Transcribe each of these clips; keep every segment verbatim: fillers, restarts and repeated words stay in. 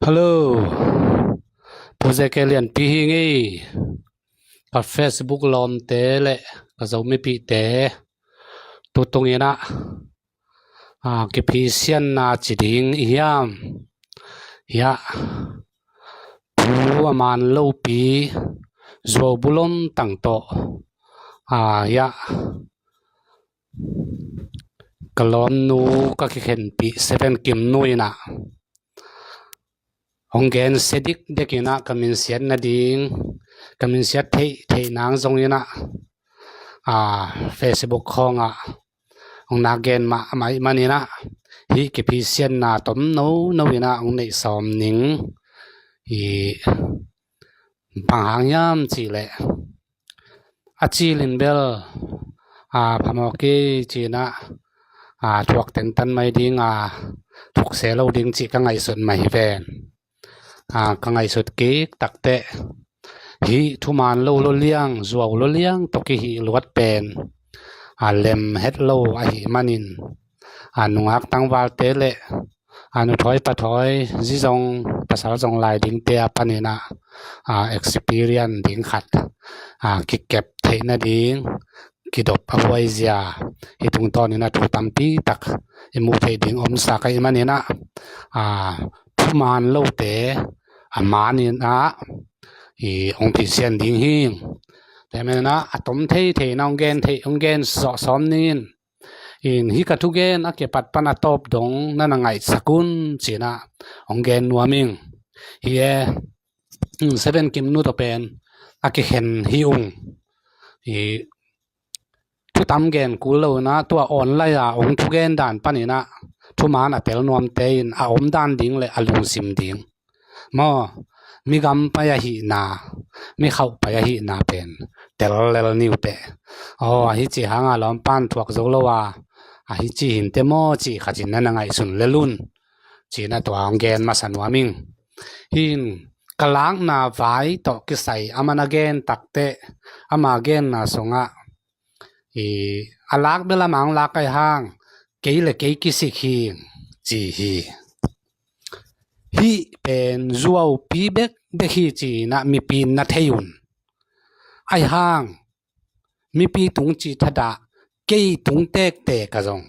Hello, Pu J K Lianpi hi ngei. Ka Facebook lawmte le ka Zomipihte, tutung inah, a, kiphisianna ci ding i hiam? Hiah, Pu a man lopi, zuau bulom tang tawh, a, hiah, ka lawmnu ka kikhenpih Seven Kim nu inah hong gensia dikdek inah ka minsiat nading, ka minsiat theih theih nang zong inah, a, Facebook khawngah hong nak gen mahmah ih man inah, hih kiphisianna tom nono inah hong neih sawm ning. Hih bang hang hiam cihleh, a cilin bel, a, phamawh kei ci inah, a, thuak tentan mai ding, a, thukse lo ding cih ka ngaihsut mah hi ven. A, ka ngaihsut kik takteh, hih thuman lo lawliang, zuau lawliang tawh kihih luat pen, a, lem het lo ahih manin, a, nungak tangvalte le, a, nuthawi pathawi, zi zong pasal zong lai dingte a paninah, a, experience ding khat, a, kikep theih nading, kidop a huaizia, hih tungtawnin a thu tampi tak i muh theih ding omsak ahih maninah, a, thuman lote a maninah i hong phisian ding hi. Tua maninah a tom thei thei na hong gen thei, hong gen sawh sawm ning in. In hih ka thugen a kipat pan a tawp dong na na ngaihsak un ci inah hong gen nuam ing. Hi e, Seven Kim nu tawh pen a kikhen hi ung. Hi thutam gen kul lo inah tua online a hong thugen dan paninah thuman a tel nuamte in a om dan ding le a lungsim ding maw, mi gam pai ahihna, mi khauh pai ahihna pen tel lel ni uh teh. Aw, ahi ci hanga lawmpan thuak zo lo a, ahi ci hinte maw ci khatin na na ngaihsun lel un ci inah tua hong gen masa nuam ing. Hin ka lakna vai tawh kisai a man a gen takteh, ama genna sungah, i, a lak bel a mang lak ai hang, kei le kei kisik hi ci hi. Hih pen zuaupi bekbek hi ci inah mipi in na thei un. Ai hang, mipi tung ci thadah, kei tung tektek a zong,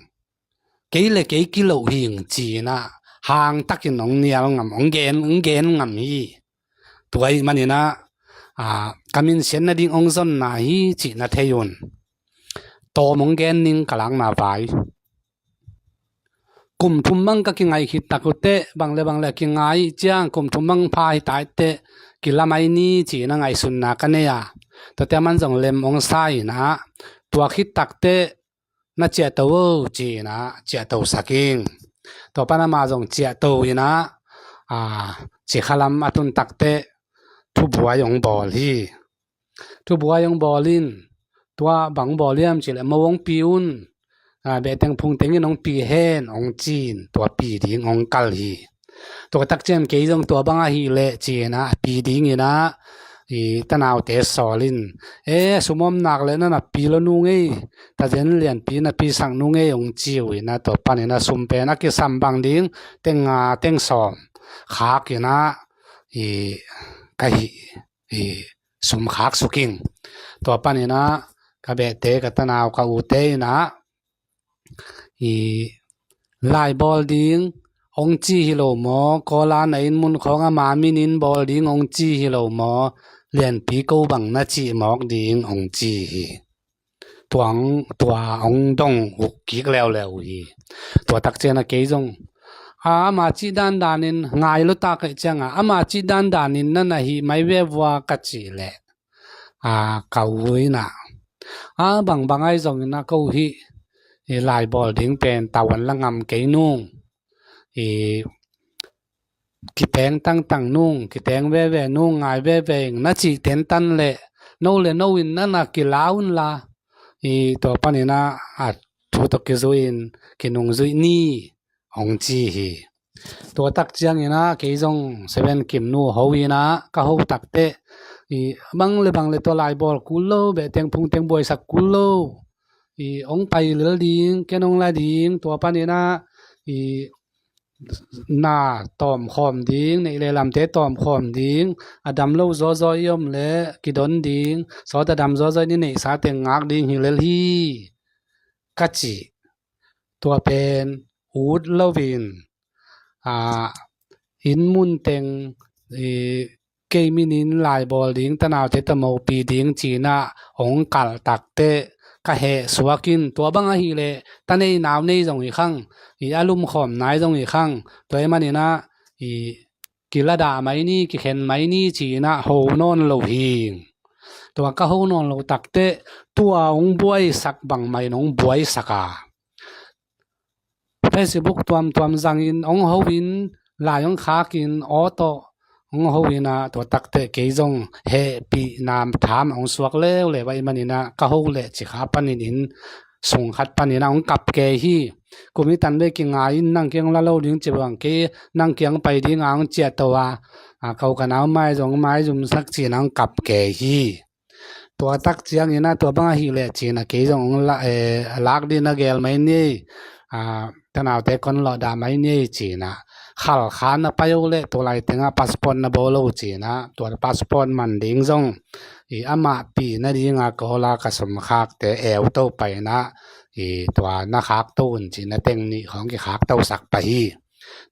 kei le kei kiloh hing ci inah hang takin hong nial ngam, hong gen, hong gen ngam hi. Tua ahih maninah, a, ka minsiat nading hong zonna hi cih na thei un. Tawm hong gen ning ka lakna vai. Kum thum bang ka kingai khit tak uh teh, bang le bang le a kingai ih ciang, kum thum bang pha hi tai teh, kila mai ni ci inah ngaihsunna ka nei a. Tuate a man zong lem hong sa inah, tua khit takteh, na ciahto o ci inah ciahtosak ing. Tua pan ama zong ciahto inah, a, cikha lam a tun takteh thubuai hong bawl hi. Thubuai hong bawl in, tua bang bawl hiam cihleh mo hong pi un, a, behteng phungteng in hong pi hen hong ci in tua pi ding hong kal hi. Tua tak ciang kei zong tua bang ahih leh ci inah pi ding inah, i, tanaute sawl in, e, sum om nak le na na pi lo nu ngei, tazen lianpi na pi sak nu ngei hong ci uh inah tua paninah sum pen a kisam bang ding teng nga teng sawm khak inah, i, ka hih, i, sum khak suk ing. Tua paninah ka behte, ka tanau, ka ute inah, i, lai bawl ding hong ci hi lo maw, Kawla na inn mun khawng ama min in bawl ding hong ci hi lo maw, lianpi ko bang na cih mawk ding hong ci hi. Tua hong, tua hong dong uh kik leuleu uh hi. Tua tak ciang a kei zong, a, ama cih dandanin ngai lo ta kaih cianga, ama cih dandanin na na hih mai ve vua ka cih leh, a, ka u inah, a, bangbang ai zong inah ko hih, i, lai bawl ding pen tawan la ngam kei nung, i, kiteng tangtang nung, kiteng veve nung, ngai veve ing na cih tentan leh, no le no in na na kila un la, i, tua paninah a thu tawh kizui-in kinungzuih ni hong ci hi. Tua tak ciang inah kei zong Seven Kim nu ho inah ka ho takteh, i, bang le bang le tua lai bawl kul lo, behteng phungteng buaisak kul lo, i, hong pai lel ding, ken hong la ding, tua paninah, i, na tawmkhawm ding, neih le lamte tawmkhawm ding, a dam lo zawzaw i om le kidon ding, sawt a dam zawzaw i neihsa teng ngak ding hi lel hi, ka ci. Tua pen ut loin, a, inn mun teng, i, kei minin laibawl ding, tanaute tawh mopi ding ci-in ah hong kalh takteh ka heh suak in, tua bang ahih leh ta nei nau nei zong hi khang, i, a lumkhawm nai zong hi khang, tua ahih manin ah, i, kiladah mai ni, kikhen mai ni ci-in ah ho nawn lo hi. Tua ka ho nawn lo takteh tua hong buaisak bangmah in hong buaisak a, Facebook tuamtuam zangin hong ho in, lai hong khakin aw tawh hong ho in ah, tua takteh kei zong hehpihna tham hong suak leuleu ahih manin ah ka ho leh ci kha panin inn sung khat panin ah hong kap kei hi. Kum i tan vei kinga in nang kiang la lo ding ci bang kei nang kiang pai ding a hong ciahto a, a, ko ka nau mai zong maizumsak ci-in ah hong kap kei hi. Tua tak ciangin ah tua bang ahih leh ci-in ah kei zong hong la, eh, lak ding na gel mai ni, a, tanaute kon lawhdah mai ni ci-in ah, khalkha na pai uh leh tua lai tengah passport na bawl uh ci-in ah, tua passport man ding zong, i, amah pi nading a Kawl a ka sumkhakte eu to pai in ah, i, tua na khakto un ci-in ah teng nih khawng kikhaktosak pah hi.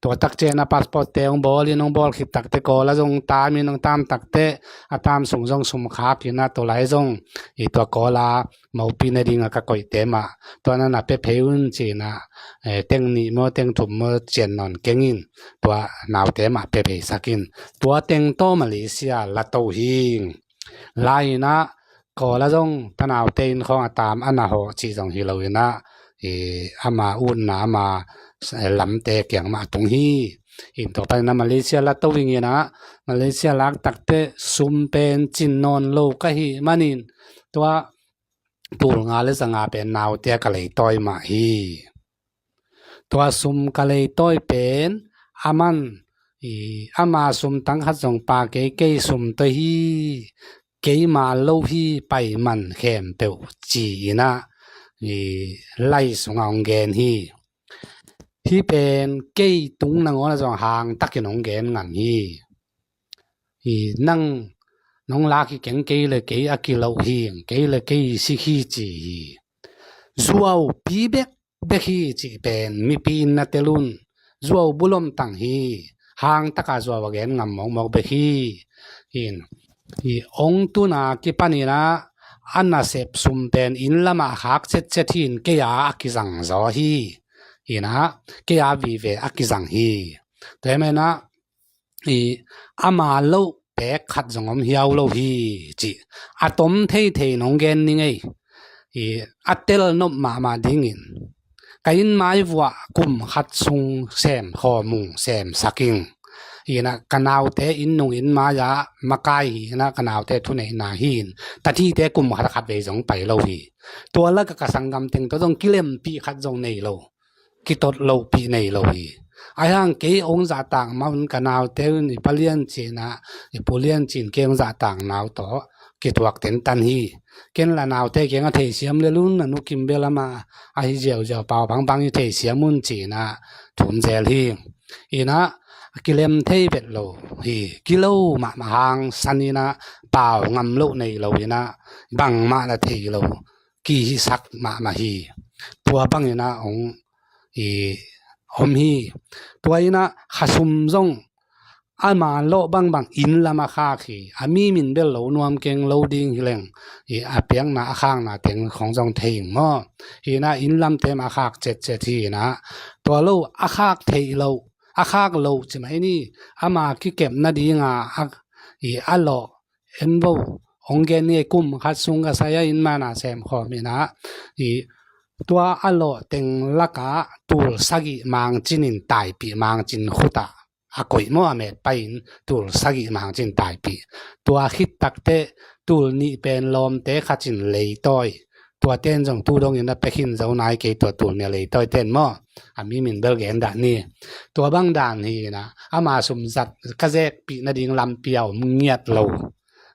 Tua tak ciangin ah passport te hong bawl in, hong bawl khit takteh Kawl ah zong tam in, hong tam takteh a tam sung zong sumkhak in ah tua lai zong, i, tua Kawl a mopi nading a ka koihte mah tua na na pia phei un ci-in ah, eh, teng nih maw teng thum maw cian nawn keng in, tua naute mah pia pheisak in, tua teng tawh Malaysia la to hi. Lai in ah Kawl ah zong tanaute inn khawng a tam a na hawh cih zong hi lo in ah, i, ama utna ama, eh, lamte kiang mah a tung hi. In tua panin ah Malaysia la to ing in ah, Malaysia lak takteh sum pen cin nawn lo ka hih manin tua tul nga le za nga pen naute a ka leitawi mah hi. Tua sum ka leitawi pen aman, i, ama sum tang khat zong pia kei, kei sum tawh hi, keima lo hi, pai man khempeuh ci-in ah, i, lai sungah hong gen hi. Hih pen kei tung nangawn ah zong hang takin hong gen ngam hi. I, nang nong lak hi keng, kei le kei a kiloh hi, kei le kei sik hi ci hi. Zuaupi bek bek hi cih pen mipi in na tel un. Zuau bulom tang hi. Hang taka zuau a gen ngam mawkmawk bek hi. In, i, hong tun a kipan in ah a nasep sum pen inn lamah khak cetcet hi in, kei a a kizang zaw hi. In ah kei a vive a kizang hi. Tua ahih manin ah, i, ama loh pek khat zong om hiau lo hi cih a tom theithei in hong gen ning ei. I, a tel nop mahmah dingin ka inn mai vuah kum khat sung sem khawm ung, semsak ing. In ah ka naute inn nung inn mai-ah makai hi in ah, ka naute thuneihna hi in, tathite kum khat khat vei zong pai lo hi. Tua lakah ka sanggam teng tawh zong kilempih khat zong nei lo, kitot lohpih nei lo hi. Ahi hang kei hong zahtak mah un, ka naute un, i Pa Lian Cin ah, i Pu Lian Cin kei hong zahtak nau tawh kituak tentan hi. Ken la naute kiangah theisiam lel un, a nu Kim bel amah ahi ziauziau, pau bangbang i theisiam un ci-in ah thum zel hi. In ah kilem thei vet lo hi. Kilo mahmah, hangsan in ah pau ngam loh nei lo in ah bangmah na thei lo, kihisak mahmah hi. Tua bangin ah hong, i, om hi. Tua in ah khasum zong ama lawh bangbang inn lam a khak hi. A mi min bel lo nuam keng, lo ding hi leng, i, a piakna a khakna teng khong zong thei ing maw. Hi in ah inn lamte mah a khak cetcet hi in ah, tua lo a khak theih loh, a khak loh ci mai ni, ama kikep nading a, a, i, a lawh en vo, hong gen ni, kum khat sung ka sai a inn mai-ah sem khawm in ah, i, tua a lawh teng lakah tul sagih mangcin in taipih, mangcin khut ah a koih maw, a met pai in tul sagih mangcin taipih. Tua khit takteh tul nih pen lawmte khat in leitawi. Tua ten zong tu dongin a pia khin zo nai kei, tua tul nih a leitawi ten maw. A mi min bel gen dah ni. Tua bang dan hi in ah, ama sum zat ka zekpih nading lampi a om ngiat lo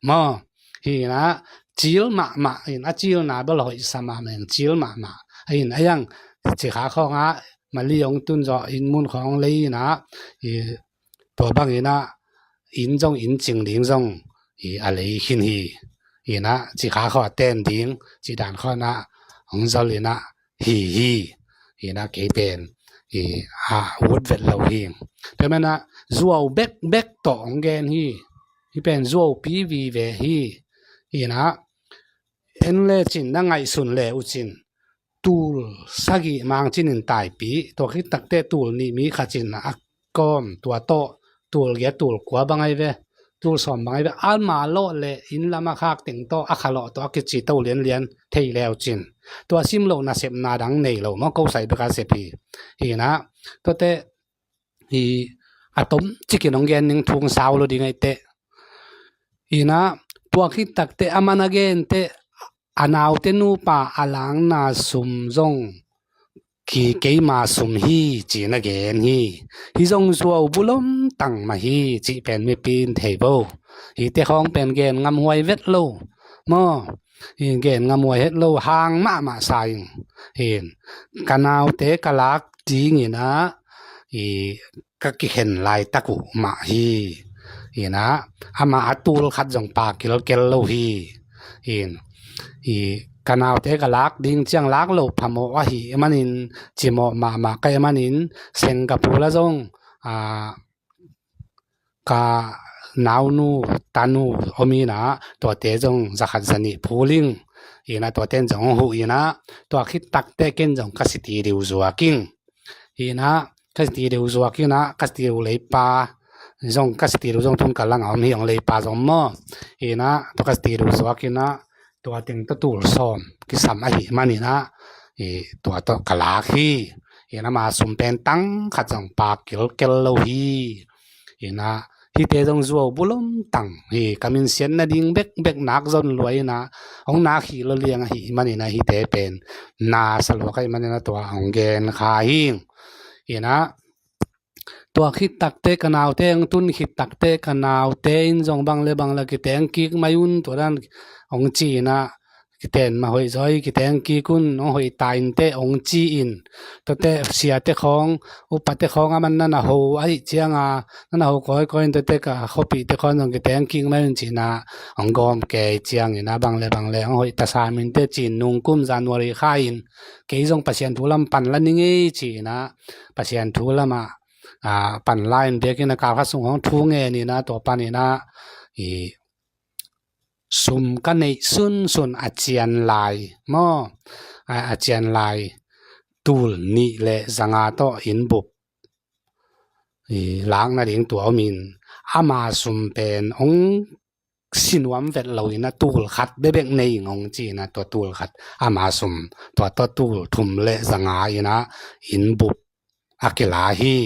maw. Hi in ah, cil mahmah in, a cilna bel hoihsa mahmah in, cil mahmah. Hi in ah, a yang cikha khawng ah Mali hong tun zawh inn mun khawng lei in ah, i, tua bangin ah inn zong, inn cing ding zong, i, a lei khin hi. In ah, cikha khawng a ten ding, cih dan khawng ah hong zol in ah hi hi. In ah kei pen, i, a ut vet lo hi. Tua manin ah zuau bekbek tawh hong gen hi. Hih pen zuaupi vive hi. In ah, en lecin, na ngaihsun le uh cin, tul sagih mangcin in taipih, tua khit takteh tul nih mi khat cin a kawm, tua tawh tul giat, tul kua bang ahi ve, tul sawm bang ahi ve, ama lawh le inn lam a khak teng tawh, a kha lawh tawh a kici to lianlian thei le uh cin, tua sim loh nasepna dang nei lo maw, ko sai bek a sep hi. Hi in ah, tuate, i, a tom cikin hong gen ning, thu sau lo ding ahih teh. In ah, tua khit takteh aman a gen teh, a naute nupa a lakna sum zong, ki, keima sum hi, ci-in a gen hi. Hih zong zuau bulom tang mah hi, cih pen mipi in thei vo. Hihte khawng pen gen ngamhuai vet lo maw. Hi, gen ngamhuai het lo, hang mahmah sa ing. Hi, ka naute ka lak dingin ah, i, ka kikhen laitak uh mah hi. In ah, amah a tul khat zong pha kilkel lo hi. In, i, ka naute ka lak ding ciang, lak loh phamawh ahih manin, cimawh mahmah ka hih manin, Singapore ah zong, a, ka naunu tanu om in ah, tuate zong za khat za nih phul ing. In ah, tuate in zong huh in ah, tua khit takteh ken zong ka siti diu zuak ing. In ah, ka siti diu zuak in ah, ka siti diu leipa zong, ka siti diu zong tun ka lang a om hi, hong leipa zong maw. In ah, tua ka siti diu zuak in ah, tua teng tawh tul sawm kisam ahih manin ah, i, tua tawh ka lak hi. In ah, ama sum pen tang khat zong pha kilkel lo hi. In ah, hihte zong zuau bulom tang hi. Ka minsiat nading bekbek nak zon lua in ah, hong nak hi lo liang ahih manin ah, hihte pen na sa lua ka hih manin ah, tua hong gen kha hi. In ah, tua khit takteh ka naute hong tun khit takteh, ka naute in zong bang le bang le kiteng kik mai un, tua dan hong ci in ah, kiten mah hoih zaw hi, kiteng kik un, hong hoih ta in teh, hong ci in. Tuate siate khawng, upate khawng, aman na na ho ahih ciang a, na na ho kawikawi in, tuate ka khuapihte khawng zong kiteng kik mai un, ci in ah hong gawm kei ciangin ah, bang le bang le hong hoih ta sam in teh, ci in, nungkum January kha in kei zong Pasian thu lam pan la ning ei, ci in ah, Pasian thu lam ah, a, pan la in, biakinn ah kal khat sung hong thu ngen in ah, tua panin ah, i, sum ka neih sunsun a cian lai maw, a, a cian lai tul nih le za nga tawh inn bup, i, lak nading tua om in, ama sum pen hong si nuam vet lo in ah, tul khat bekbek nei ing, hong ci in ah, tua tul khat, ama sum, tua tawh tul thum le za nga in ah inn bup a kila hi.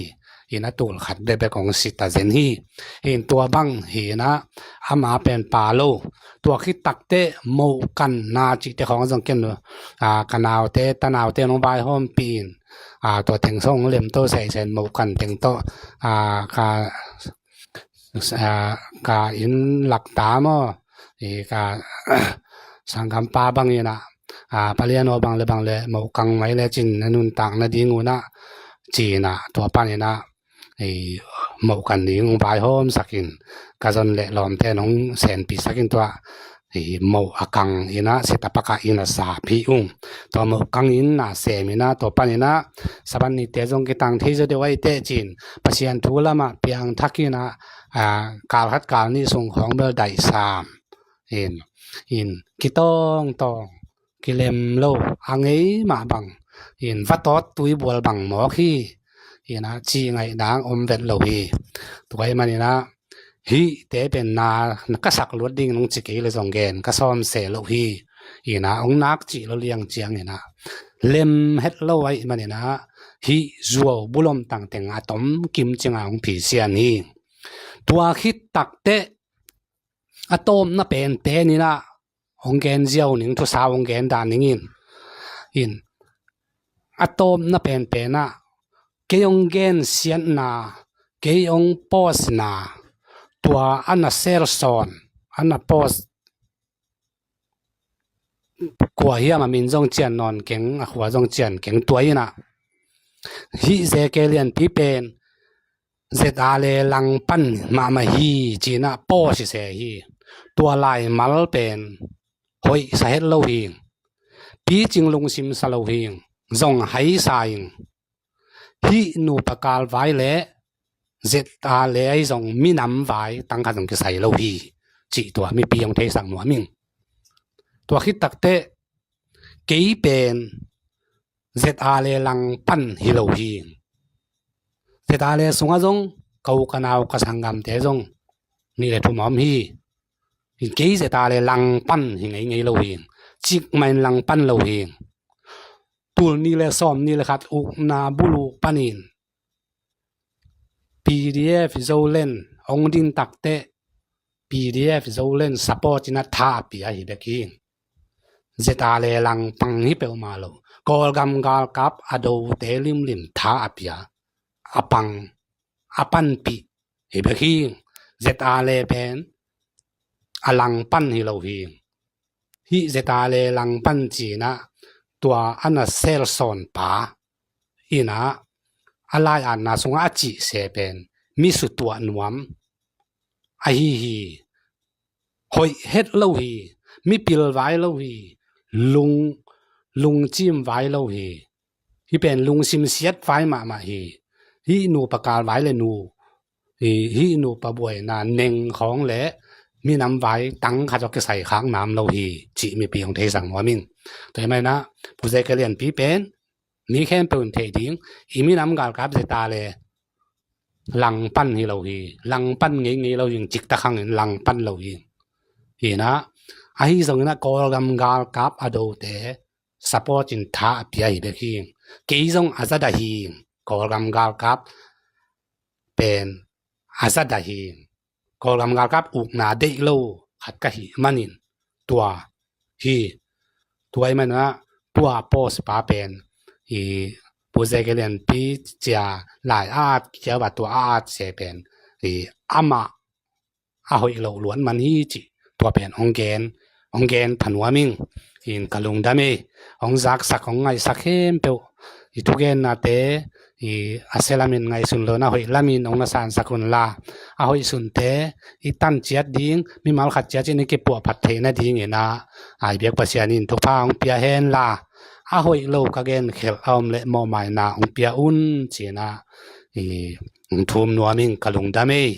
In ah, tul khat bekbek hong si ta zen hi. In, tua bang hi in ah, ama pen pha lo. Tua khit takteh mohkanna cihte khawng zong ken, a, ka naute, tanaute hong vaihawmpih in, a, tua teng sung hong lem to seisen, mohkan teng tawh, a, ka, a, ka inn lakta maw, i, ka sanggampa bang in ah, a, palian aw, bang le bang le mohkang mai lecin na nuntak nading un ah, ci in ah, tua panin ah, i, mohkan ding hong vaihawmsak in, ka zon le lawmte in hong senpihsak in, tua, i, moh a kang in ah, sitapak ah inn a sap hi ung. Tua mohkang in na sem in ah, tua panin ah Sabbath nite zong kitang thei zaw deuh ahih teh, ci in Pasian thu lam ah piangthak in ah, a, kal khat kal nih sung khawng bel daih sam in, in, kitawngtawng, kilem lo, a ngei mah bang, in, va tawt tuibual bang mawk hi. In ah, cih ngaih dang om vet lo hi. Tua ahih manin ah, hihte pen na, na ka sak luat ding nong ci kei le zong gen ka sawm se lo hi. In ah, hong nak cih lo liang ciangin ah, lem het lo ahih manin ah, hih zuau bulom tang teng a tom kim cing a hong phisian hi. Tua khit takteh, a tawpna pen pen in ah hong gen ziau ning, thusau hong gen dah ning in. In, a tawpna pen pen ah, kei hong gensiatna, kei hong postna, tua a na selsawn, a na post, kua hiam a min zong cian nawn keng, a khua zong cian keng, tua in ah, Hih Zekai lianpi pen ZRA le langpan mahmah hi, cinah pawsise hi. Tua laimal pen hoih sahet lo hi. Picing lungsim sa lo hi. Zong haisa in. Hih nupa kalvai le ZRA le ahi zong minam vai tangkhat zong kisai lo hi. Cih tua mipi hong theisak nuam ing. Tua khit takteh kei pen ZRA le langpan hi lo hi. ZRA le sungah zong ka u ka nau ka sanggamte zong nih le thum a om hi. Kei ZRA le langpan hi ngeingei lo hi. Cikmah in langpan lo hi. Tul nih le sawm nih le khat ukna buluh panin PDF Zoland hong din takteh PDF Zoland support in a tha a pia hi bek hi. ZRA le langpan hi peuhmah lo. Kawlgam galkap a dote limlim tha a pia, a pang, a panpih hi bek hi. ZRA le pen a langpan hi lo hi. Hih ZRA le langpan cinah tua a na selsawn pa inah a lai-atna sungah a cihse pen mi sutuah nuam ahi hi. Hoih het lo hi. Mi pilvai lo hi. Lung, lungcim vai lo hi. Hih pen lungsim siat vai mahmah hi. Hih nupa kalvai le nu, hih nupa buaina neng khawng le minam vai tangkhat zong kisai khak nam lo hi. Cih mipi hong theisak nuam ing. Tua hi mah inah Pu Zekai lianpi pen mi khempeuh in theih ding, i minam galkap ZRA le langpan hi lo hi. Langpan ngeingei lo hi. Ciktak hangin langpan lo hi. Hi inah ahi zongin a Kawlgam galkap a dote support in tha a pia hi bek hi. Kei zong a zat a hi. Kawlgam galkap pen a zat a hi. Kawlgam galkap ukna deih lo khat ka hih manin tua hi. Tua hi manah tua post pa pen i Pu Zekai lianpi cia lai a at kiau a tua a atse pen i amah a hoih loh luat man hi cih tua pen hong gen, hong gen pha nuam ing. In ka lungdam ei. Hong zaksak, hong ngaihsak khempeuh i thugennate i a sia lamin ngaihsun lo na hoih lamin hong na sansak unla, a hoih sunte i tan ciat ding, mimal khat ciat in i kipuahphat theih nadingin ah i biak Pasian in thupha hong pia henla, a hoih lo ka genkhelh a om leh mawhmaina hong pia un cinah i hong thum nuam ing. Ka lungdam ei.